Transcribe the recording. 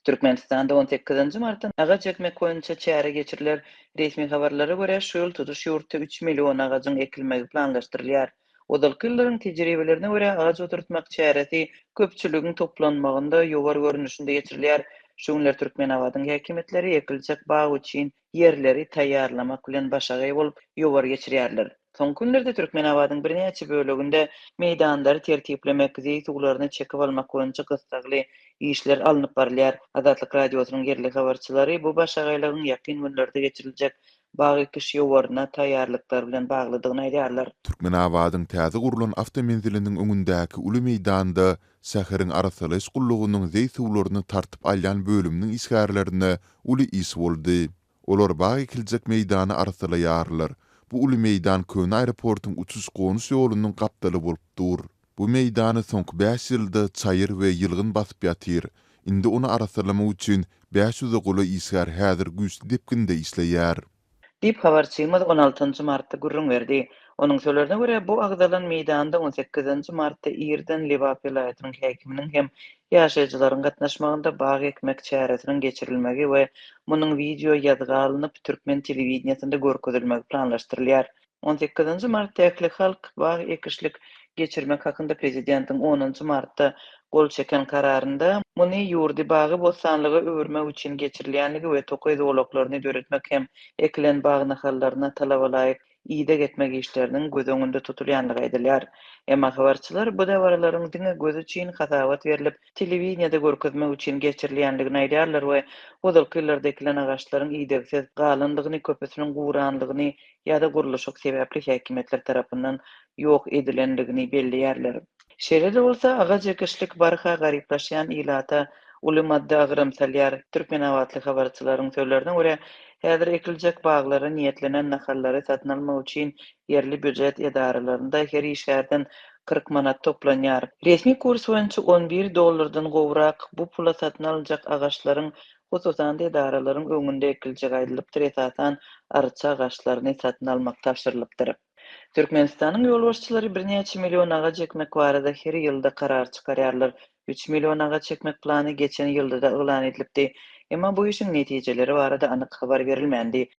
Türkmenistanda on sekizinji martda agaç ekmek boýunça çäre geçiriler. Resmi habarlara görä, şu ýyl tutuş ýurtda üç million agajyň ekilmegi planlaşdyrylýar. Ozalky ýyllaryň tejribelerine görä, agaç oturtmak çäresi köpçüligiň toplanmagynda ýowar görnüşinde geçirilýär. Şu günler Türkmenabadyň häkimiýetleri ekiljek bag üçin ýerleri taýýarlamak bilen başagaý bolup, ýowar geçirýärler. Soňky günlerde Türkmenabadyň birnäçe böleginde meýdanlary tertiplemek, zeý suwlaryny çekip almak boýunça gyssagly işler alnyp barylýar. Azatlyk Radiosynyň ýerli habarçylary bu başagaýlygyň ýakyn günlerde geçiriljek bag ekiş ýowaryna taýýarlyklar bilen baglydygyny aýdýarlar. Türkmenabadyň täze gurlan awtomenziliniň öňündäki uly meýdanda şäheriň arassalaýyş gullugynyň zeý suwlaryny tartyp alýan bölüminiň işgärlerine uly iş boldy. Olar bag ekiljek meýdany arassalaýarlar. Bu uly meýdan köne aeroportuň uçuş-gonuş ýolunyň gapdaly bolup dur. Bu meýdany soňky bäş ýylda çaýyr we ýylgyn basyp ýatyr. Indi ony arassalamak üçin bäş ýüze golaý işgär häzir güýçli depginde işleýär. Diýip, habarçymyz on altynjy martda gürrüň berdi. Onuň sözlerine görä, bu agzalan meýdanda on sekizinji martda irden Lebap welaýatynyň häkiminiň hem ýaşaýjylaryň gatnaşmagynda bag ekmek çäresiniň geçirilmegi we munuň wideo ýazga alnyp, türkmen telewideniýesinde görkezilmegi planlaşdyrylýar. On sekizinji martda ählihalk bag ekişlik geçirmek hakynda prezidentiň onunjy martda gol çeken kararynda, muny ýurdy bagy-bossanlyga öwürmek üçin geçirilýänligi we tokaý zolaklaryny döretmek hem ekilen bag nahallaryna talabalaýyk ideg etmek işleriniň göz öňünde tutulýandygy aýdylýar. Emma habarçylar bu dabaralaryň diňe göz üçin hasabat berlip, telewideniýede görkezmek üçin geçirilýändigini aýdýarlar we ozalky ýyllarda ekilen agaçlaryň idegsiz galandygyny, köpüsiniň gurandygyny ýa-da gurluşyk sebäpli häkimiýetler tarapyndan ýok edilendigini belleýärler. Şeýle-de bolsa, agaç ekişlik barha garyplaşýan ilata uly maddy agram salýar. Türkmenabatly habarçylaryň sözlerine görä, häzir ekiljek baglara niýetlenen nahallary satyn almak üçin ýerli býujet edaralarynda her işgärden 40 manat toplanýar. Resmi kurs boýunça on bir dollardan gowrak bu pula satyn alynjak agaçlaryň, hususan-da, edaralaryň öňünde ekiljegi aýdylypdyr, esasan, arça agaçlaryny satyn almak tabşyrylypdyr. Türkmenistanyň ýolbaşçylary birnäçe million agaç ekmek barada her ýylda karar çykarýarlar. Üç million agaç ekmek plany geçen ýylda-da yglan edilipdi. Emma bu işiň netijeleri barada anyk habar berilmändi.